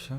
Wşo.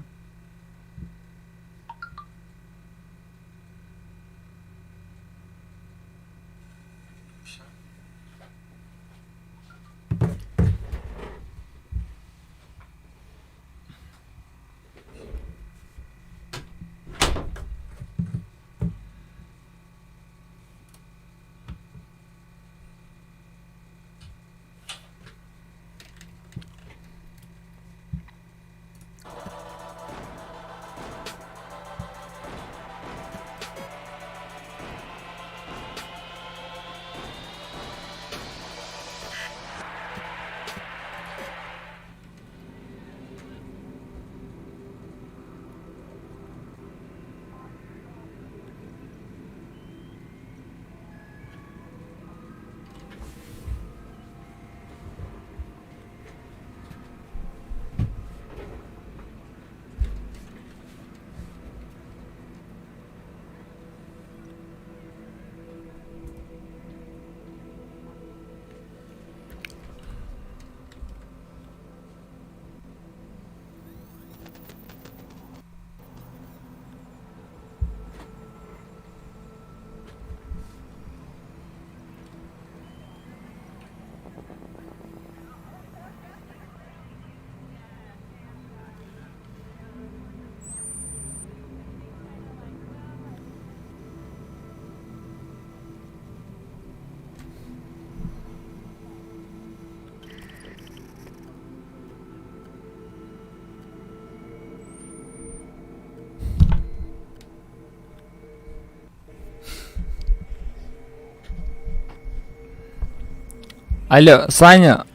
Alo, Sanya.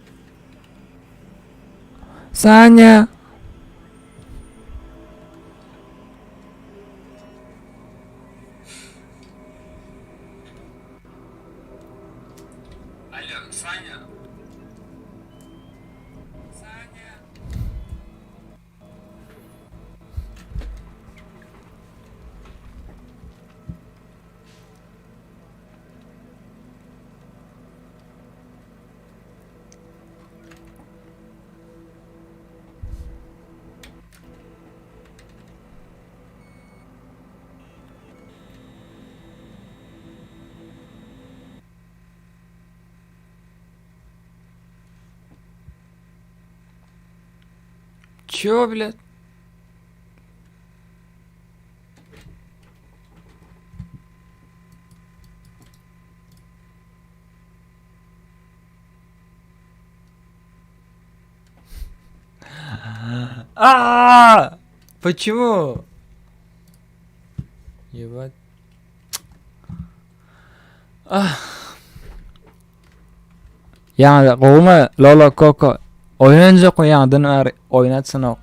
Sanya. Alo, Sanya. Sanya. Чё, блядь? А! Почему? Ебать. Ah. Ýaňy gowumy Lolo Koko oýnanjak ýaňydan bäri oýnatsanok.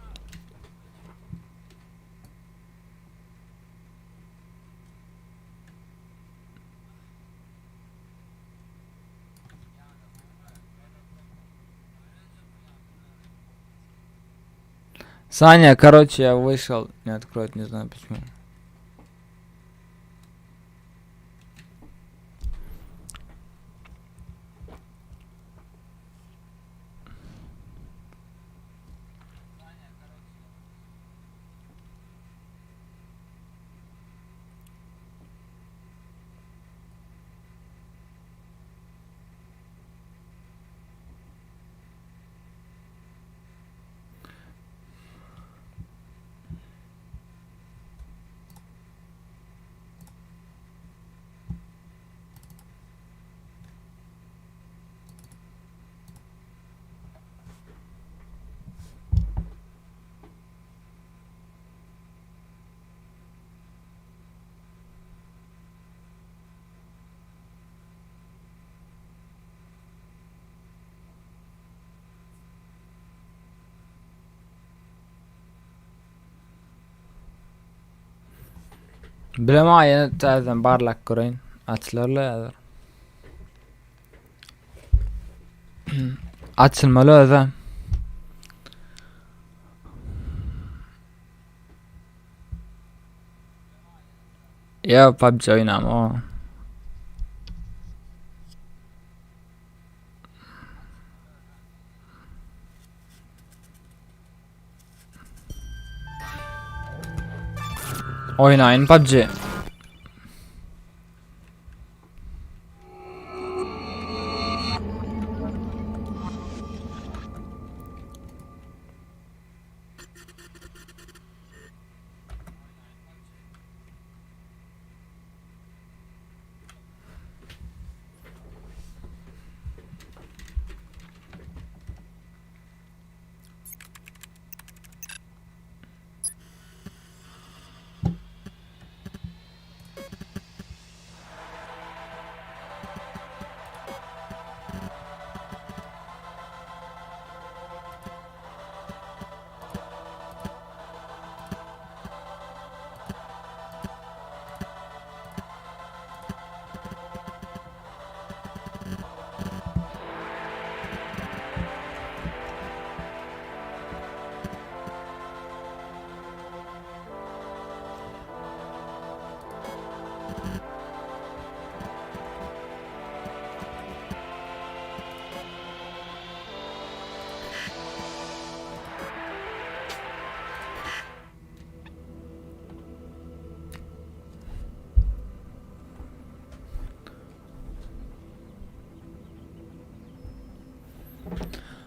Саня, короче, я вышел, не откроет, не знаю почему. Bilemok ýene täzeden barlap göreýin. Açylarla häzir. Açylmaly özem. Ýa PUBG oýnamok. Oýnaýyn PUBG.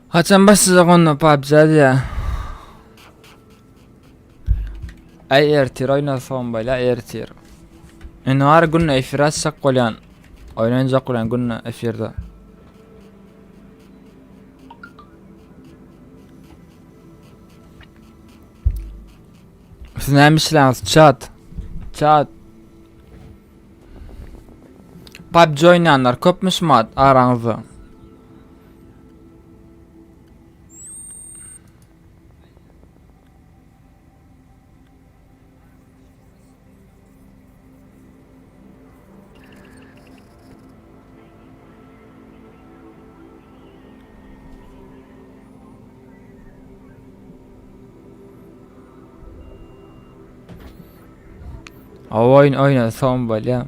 Haçan başlayacak onda PUBG diýä. Ay ertir oýnasaň bolýa ertir. Indi har gün efir açjak bolýan. Oýnanjak bolýan günde efirde. Siz näme işläňiz? Chat. Chat. PUBG oýnaýanlar köpmüş mat araňyzda. Oýun oýna son bolýa.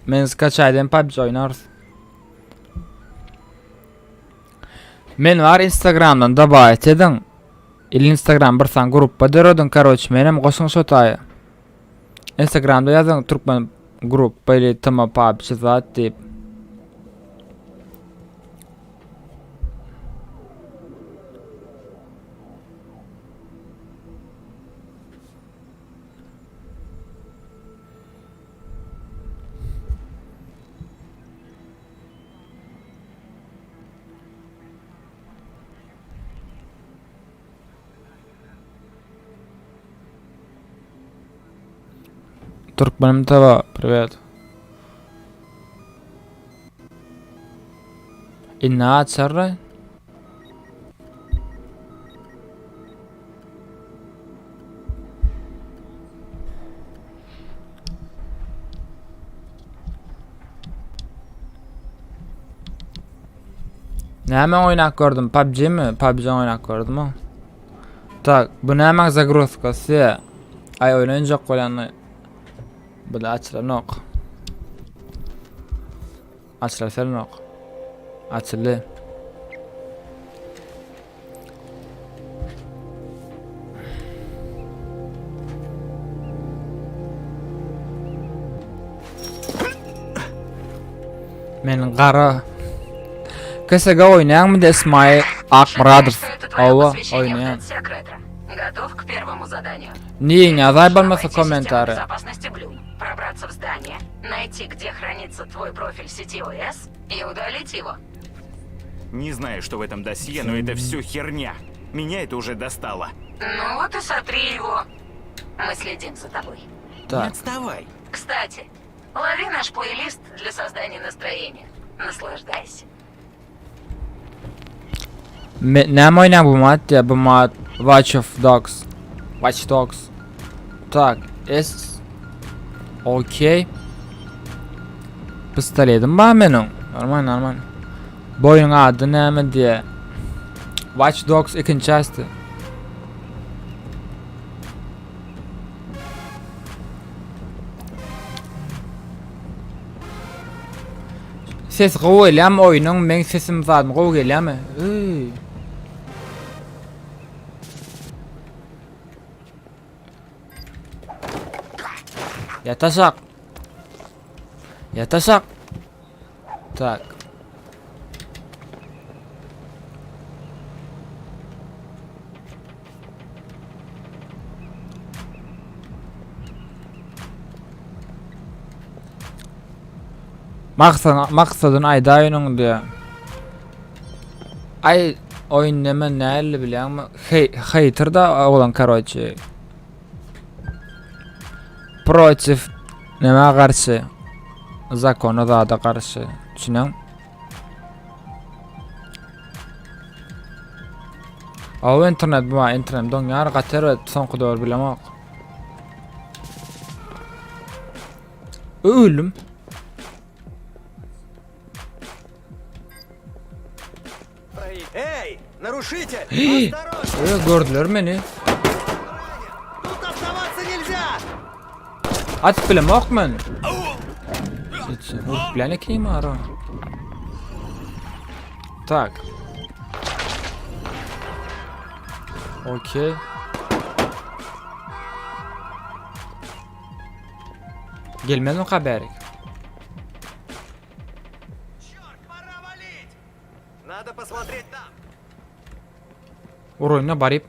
Men skaçaýdan PUBG oýnarys. Men var Instagramdan dabaýt ediň. Il Instagram bir san gruppa dörediň karoç menem goşuň şo taýa. Instagramda ýazyň türkmen gruppa ili tm PUBG zat diýip. Türkmenim TV, privet. Indi açar. Näme oýnap gördüm? PUBG mi? PUBG oýnap gördüm. Tak, bu näme zagruzkasy? Ay oýnaýjak bolýany. Bu da açylanok. Açylasenok. Açyldy. Men gara. KSG oýnaýaňmy de Ismail Akmyradow. Hawa, oýnaýan. Готов к первому заданию. Niýe ýazaý bolmasa kommentariýa. Безопасности Блюм. Пробраться в здание, найти, где хранится твой профиль сети ОС и удалить его. Не знаю, что в этом досье, но это все херня. Меня это уже достало. Ну вот и сотри его. Мы следим за тобой. Не Так. отставай. Кстати, лови наш плейлист для создания настроения. Наслаждайся. Me, näme oýnaň bu mat diýä bu mat Watch of Dogs. Watch Dogs. Tak, S. Okey. Pistoletim bar meniň. Normal, normal. Bu oýnuň ady näme diýä? Watch Dogs ikinji çasti. Ses gowy gelýärmi oýnuň? Meň sesim zadym gowy gelýärmi? Öý. Ýat aşak. Ýat aşak. Tak. Maksat, maksadyny aýdaýynyň diýä. Aý oýun neme näli bilýäňmi? Hey, hater da oglan karoçi. Protiv nämä garşy? Zakona zada garşy. Düşüneň? Aw internet bu internet doňýar gaty erbet soňky döwür bilemok. Öldüm. Эй, нарушитель! Ö, gördüler meni. Тут оставаться нельзя! Atyp bilemok men. Hiç, urup bilen ekenim ara. Tak. Okey. Gelmez mi haberik? Черт, пора валить! Надо посмотреть там! Uraýynda baryp.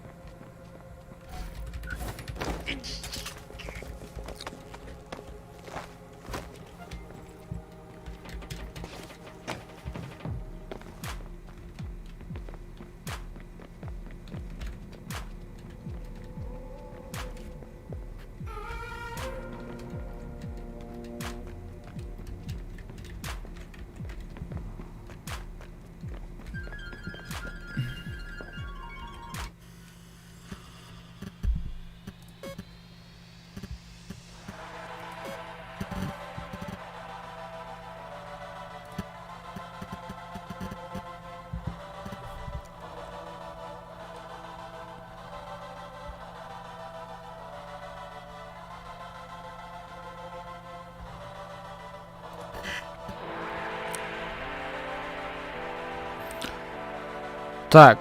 Tak.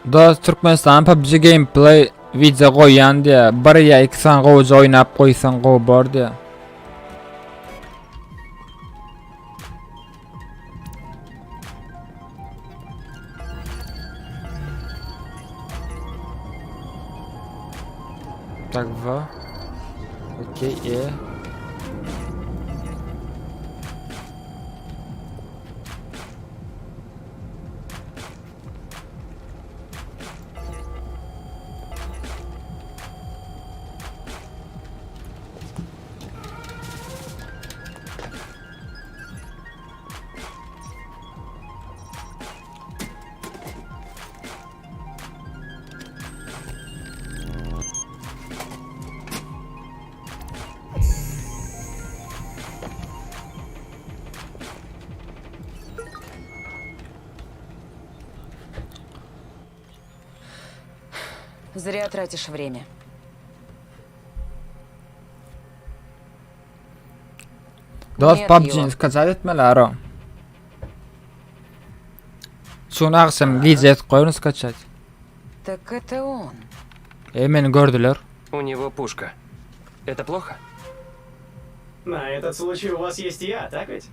Dost Türkmenistan PUBG gameplay video goýýan diýä. Bir ýa iki sany gowuja oýnap goýsaň gowy bor diýä. Tak V. Okey E. Зря тратишь время. Dost PUBG-ni skaçat etmeli aro. Şuny agşam gije etip goýaryn skaçat. Так это он. E meni gördüler. У него пушка. Это плохо? На этот случай у вас есть я, так ведь?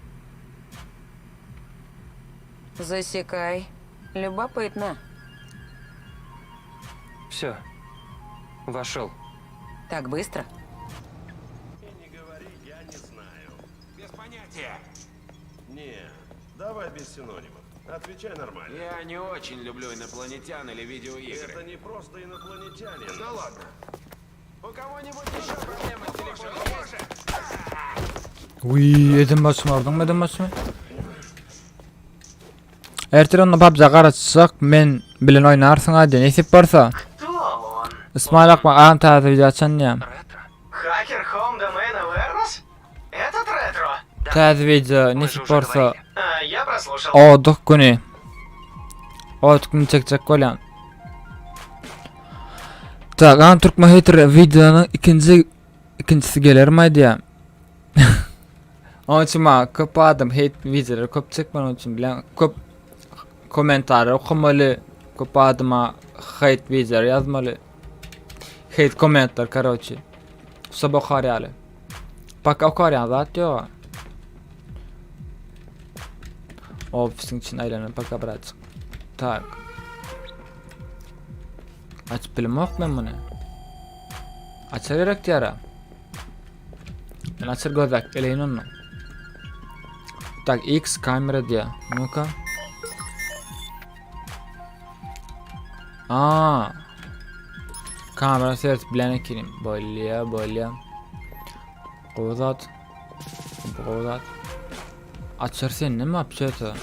Засекай. Любопытно. Все. Вошел. Так быстро? Не говори, я не знаю. Без понятия. Не, давай без синонимов. Отвечай нормально. Я не очень люблю инопланетян или видеоигры. Это не просто инопланетянин. Да ладно. У кого-нибудь еще проблемы с телефоном есть? Uy, eden başym gördüňmi eden başymy? Ertir onda PUBG-a garaşsak men bilen oýnarsyň hadi nesip bolsa. Кто он? Ismail Akma agam täze video açan diýýän. Ретро? Хакер Home Domain Awareness? Этот ретро? Täze video Мы же nesip уже bolsa говорили. А, я прослушал. Oduk güni. Oduk güni çekjek bolýan. Tak, agam Türkmen hater videonyň ikinji ikinjisi gelermi aýdýa. Onuň üçin maňa köp adam hate wideolary köp çekmän onuň üçin bilen köp kommentariýa okamaly, köp adama hate wideolary ýazmaly. Hate kommentler karoçi. Sabah ýaly. Paka okarýan zat ýok. Ofisiň içine aýlanyp paka birazjyk. Tak. Açyp bilemok men muny. Açar gerek diýara. Men açar gözläp geleýin onda. Tak, X kamera diýär. Nu-ka. Aa. Kamera seret bilen ekenim. Bolýa, bolýa. Gowy zat. Bu gowy zat. Açar sen näme apşeta?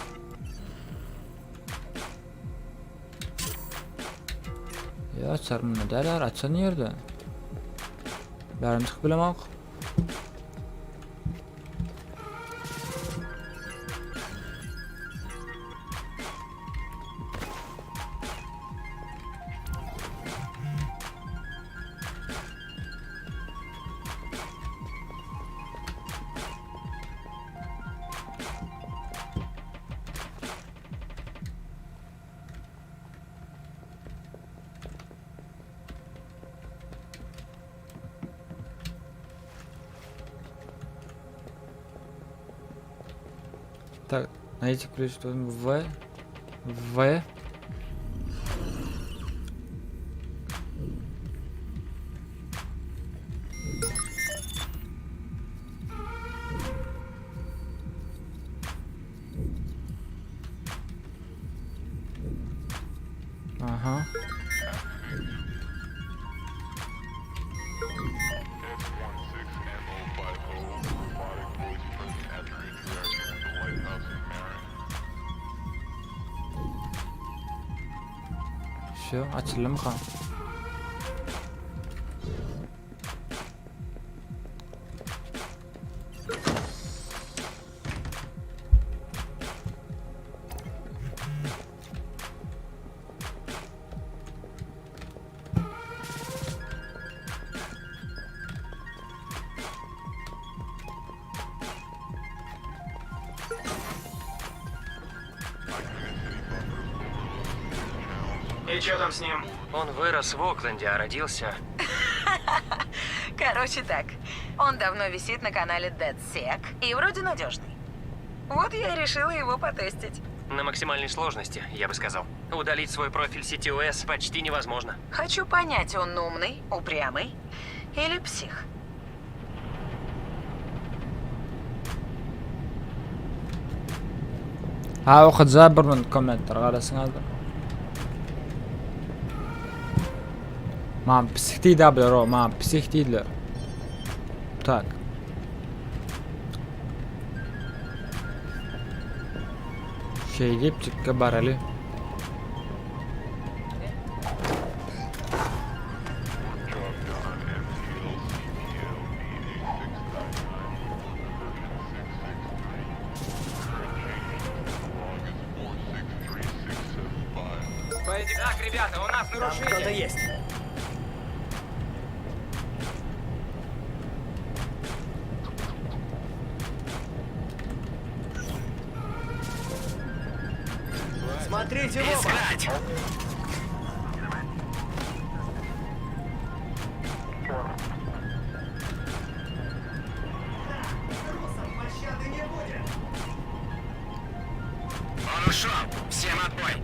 Ya açar mı derler açar nerede? Bärim çykyp bilemok. Так, найти ключ В. В. Aha. Şu açyldy И что там с ним? Он вырос в Окленде, а родился... Короче так, он давно висит на канале DedSec и вроде надежный. Вот я и решила его потестить. На максимальной сложности, я бы сказал. Удалить свой профиль CTOS почти невозможно. Хочу понять, он умный, упрямый или псих. Ha okaja bir minut kommentler garasyň aldy. Man psih diýdi abiler o, man psih diýdiler. Tak. Şey diýip çykka baraly. Так, ребята, у нас нарушение. Кто-то есть. Смотрите в оба! Пощады не будет! Он ушел! Всем отбой!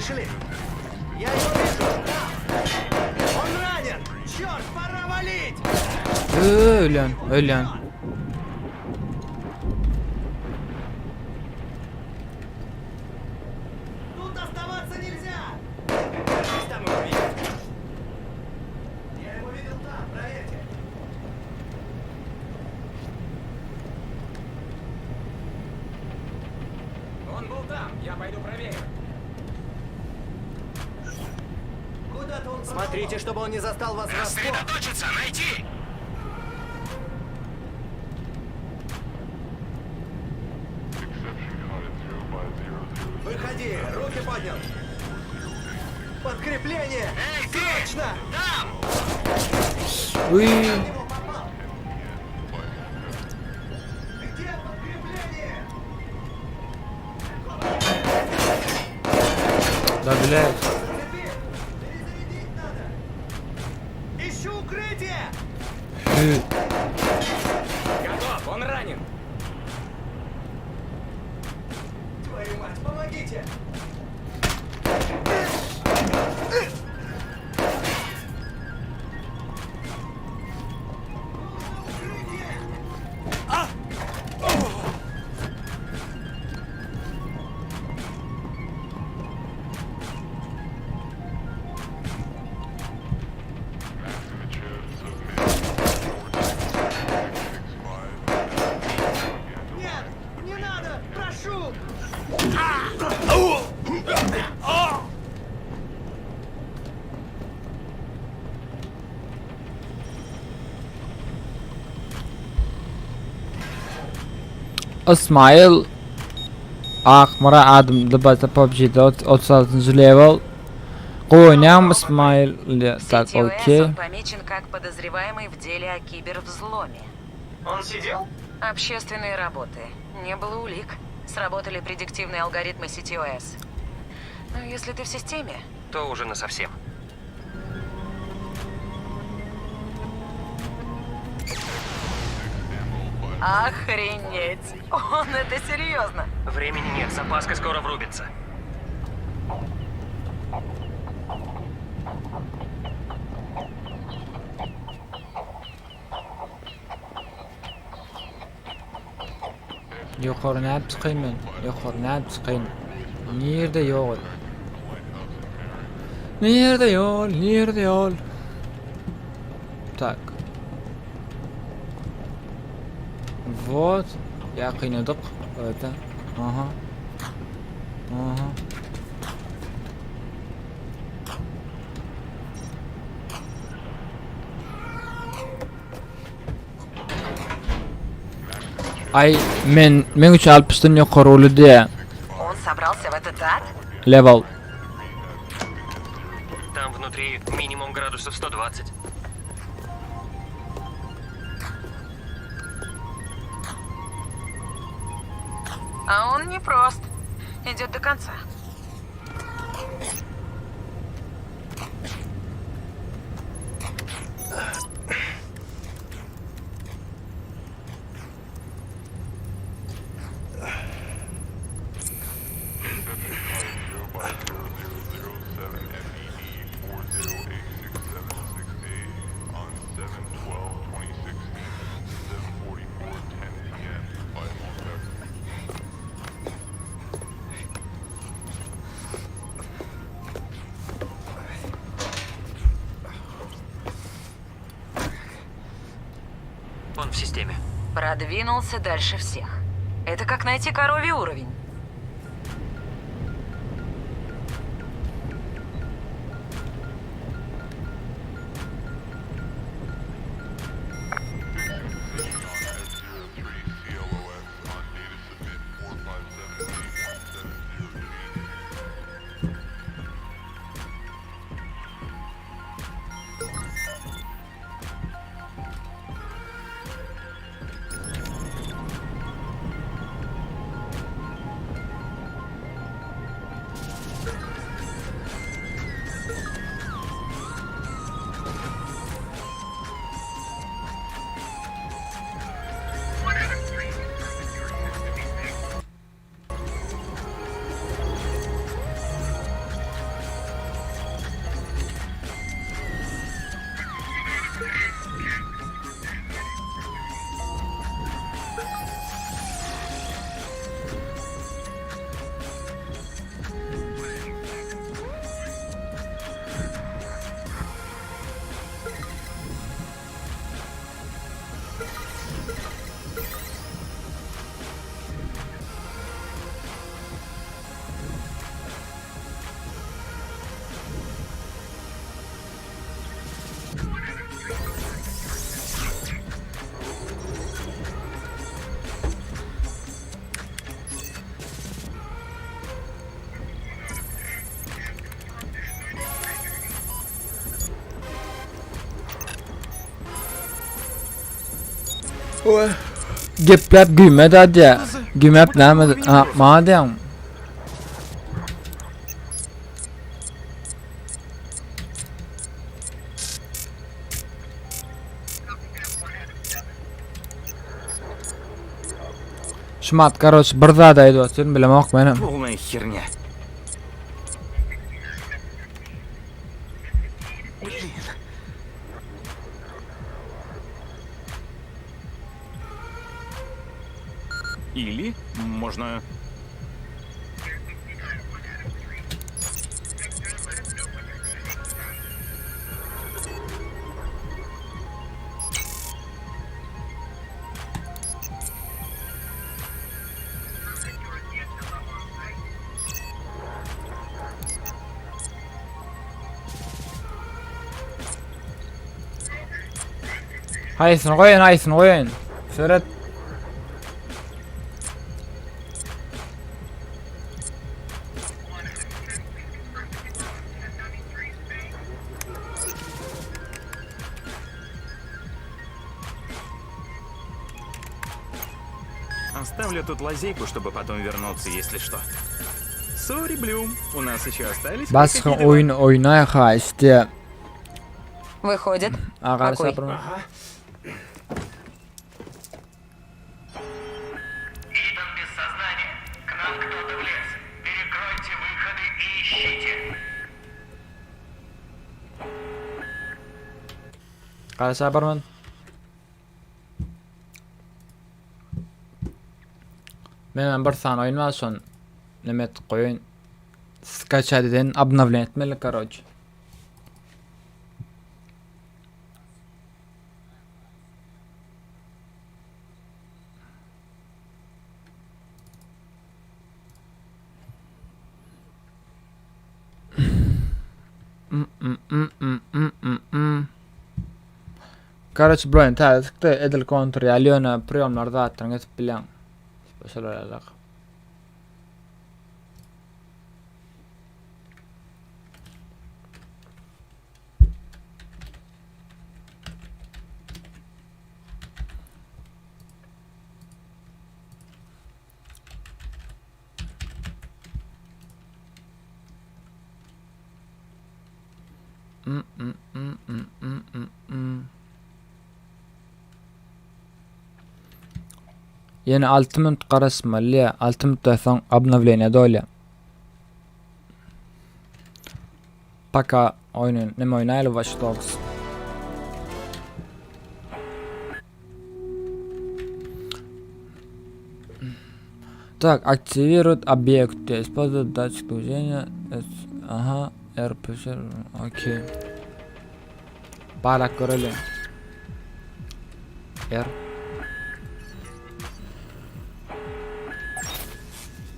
Слышали? Я его вижу! Там! Он ранен! Черт, пора валить! Ölýän, ölýän. Тут оставаться нельзя! Здесь там его видел. Я его видел там, проверьте. Он был там, я пойду проверю. Куда-то он Смотрите, чтобы он не застал вас врасплох. Сосредоточиться, найти! Выходи, руки поднял. Подкрепление! Эй, ты! Срочно! Там! Uy. Его попал! Где подкрепление? Da bile. Зацепи! Перезарядить надо! Ищу укрытие! Готов, он ранен. Твою мать, помогите! Нет, не надо! Прошу! Ismail Akmyra adymly bazda PUBG-de 36-njy level. Gowy oýnaýaňmy Ismail? В Tak, сети ОС okey. он помечен как подозреваемый в деле о кибервзломе. Он сидел? Общественные работы. Не было улик. Сработали предиктивные алгоритмы сети ОС. Но если ты в системе, То уже насовсем. Охренеть! Он это серьезно! Времени нет, запаска скоро врубится. Ýokary nädip çykaýyn men? Ýokary nädip çykaýyn? Nirde ýol? Nirde ýol? Nirde ýol? Tak. Вот. Ýakynadyk. Evet. Aha. Aha. Aý men meň üçin 60-dan ýokary uly diýä. Он собрался в этот ад? Level. Там внутри минимум градусов 120. А он непрост. Идет до конца. Он в системе. Продвинулся дальше всех. Это как найти коровий уровень. Gepläp güýme da diýä. Güýmäp näme? Ha, maňa diýäň. Şumat karoç bir zat aýdyp otyryn bilemok menem. Полная херня. Блин. Или можно... Haýsyny goýaýyn, haýsyny goýaýyn. Seret. Оставлю тут лазейку, чтобы потом вернуться, если что. Сори, Блюм, у нас еще остались Başga кое-какие дела. oýun oýnaý haýyş diýä. Выходит. Agary Какой? sabrym. Итан без сознания. К нам кто-то влез. Перекройте выходы и ищите. Gary sabrym. Menem bir sany oýun bar şon. Neme etip goýaýyn. Skaçat eden obnowleniýe etmeli karoç. Karoç bu oýun täze çykdy. Edil kontr ýaly ýöne priýomlar zatlaryň edip bilýäň. Şolar ýalak. Ýene 6 minut garaşmaly, 6 minutdan soň obnowleniýe dolýar. Paka oýny neme oýnaýly Watch Dogs. Так, активирует объекты, использует датчик движения, aha, RPG, okey. Barak göreli. R.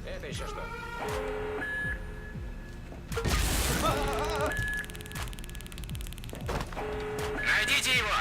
Это еще что? Найдите его!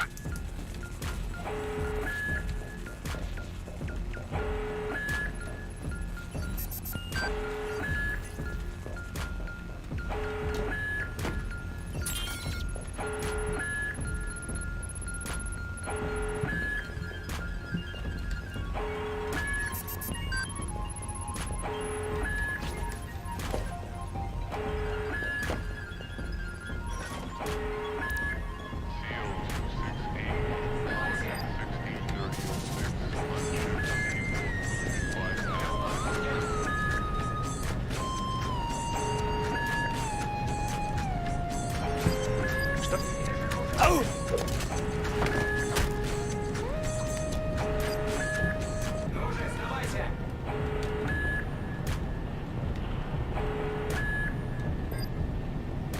Ну уже, сдавайся!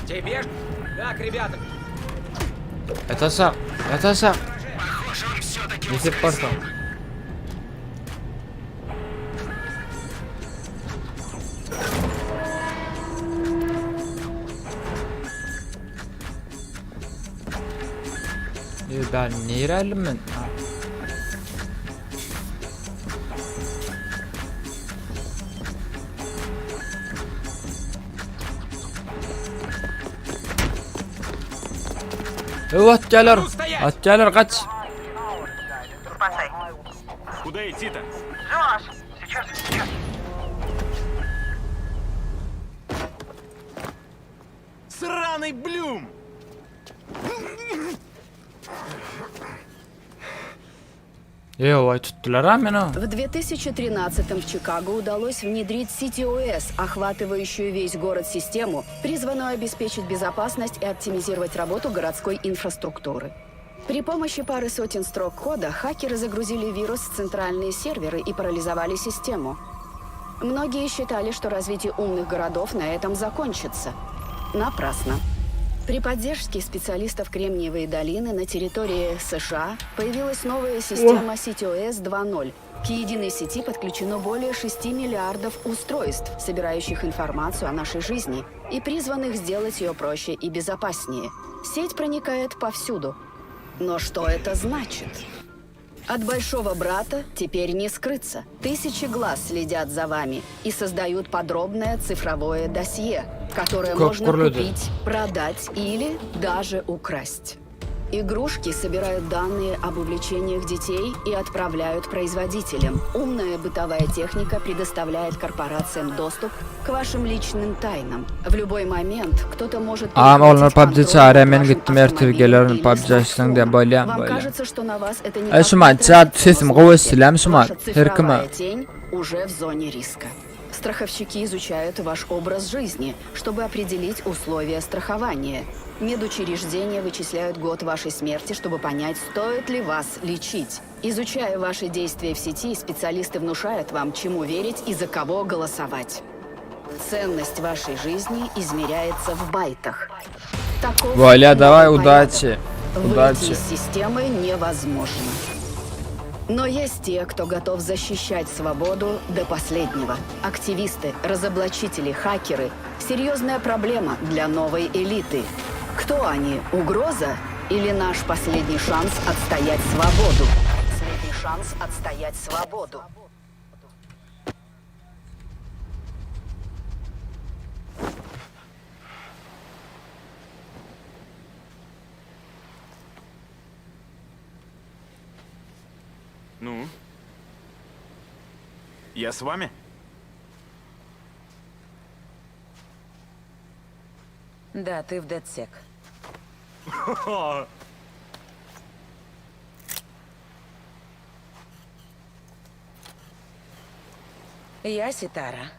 Тебе ж... Так, ребята, Ýat aşak, ýat aşak. Похоже, он все-таки Nesip barsa. Ben nireliyim men? Ha. Öw at geler. At geler kaç. Спасай. Куда идти-то? Джош! Сейчас, сейчас. Сраный Блюм! Ýowaý tutdular-a meni. В 2013-м в Чикаго удалось внедрить CTOS, охватывающую весь город систему, призванную обеспечить безопасность и оптимизировать работу городской инфраструктуры. При помощи пары сотен строк кода хакеры загрузили вирус в центральные серверы и парализовали систему. Многие считали, что развитие умных городов на этом закончится. Напрасно. При поддержке специалистов Кремниевой долины на территории США появилась новая система CTOS 2.0. К единой сети подключено более 6 миллиардов устройств, собирающих информацию о нашей жизни и призванных сделать ее проще и безопаснее. Сеть проникает повсюду. Но что это значит? От большого брата теперь не скрыться. Тысячи глаз следят за вами и создают подробное цифровое досье, которое Как можно курлюды. купить, продать или даже украсть. Игрушки собирают данные об увлечениях детей и отправляют производителям. Умная бытовая техника предоставляет корпорациям доступ к вашим личным тайнам. В любой момент кто-то может Agam oglanlar перехватить PUBG контроль над çağırýar men вашим gitdim ertir автомобилем gelerin или PUBG açsaň diýe смартфоном. bolýan Вам bolýan. кажется, что на вас это Ay никак şumat не chat отразится, sesim но gowy знаете, eşidilýärmi şumat Ваша her kime? цифровая тень уже в зоне риска. Страховщики изучают ваш образ жизни, чтобы определить условия страхования. Медучреждения вычисляют год вашей смерти, чтобы понять, стоит ли вас лечить. Изучая ваши действия в сети, специалисты внушают вам, чему верить и за кого голосовать. Ценность вашей жизни измеряется в байтах. Таков Bolýa новый daway порядок. udачи. Выйти Удачи. из системы невозможно. Но есть те, кто готов защищать свободу до последнего. Активисты, разоблачители, хакеры – серьезная проблема для новой элиты. Кто они? Угроза или наш последний шанс отстоять свободу? Последний шанс отстоять свободу. Ну? Я с вами? Да, ты в DedSec. Я Ситара.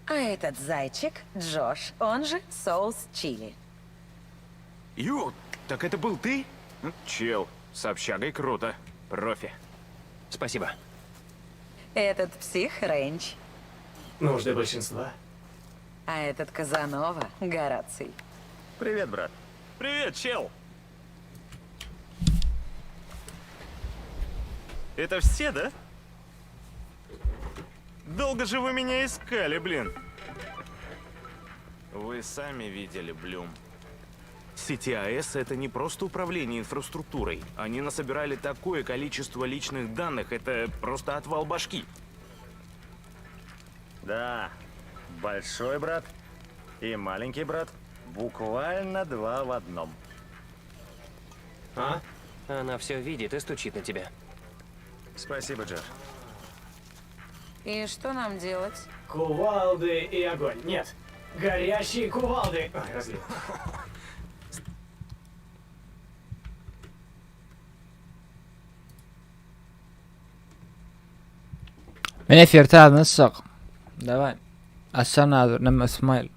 А этот зайчик Джош, он же Соус Чили. Ю, так это был ты? Ну, Чел, с общагой круто. Профи. Спасибо. Этот псих Рейндж. Нужды большинства. А этот Казанова Гораций. Привет, брат. Привет, чел! Это все, да? Долго же вы меня искали, блин. Вы сами видели, Блюм. Сети АЭС — это не просто управление инфраструктурой. Они насобирали такое количество личных данных, это просто отвал башки. Да, большой брат и маленький брат буквально два в одном. А? Она все видит и стучит на тебя. Спасибо, Джош. И что нам делать? Кувалды и огонь. Нет. Горящие кувалды. Ой, разлил. Men efir täzeden açjak. Daway. Açjan hazir näme Ismail.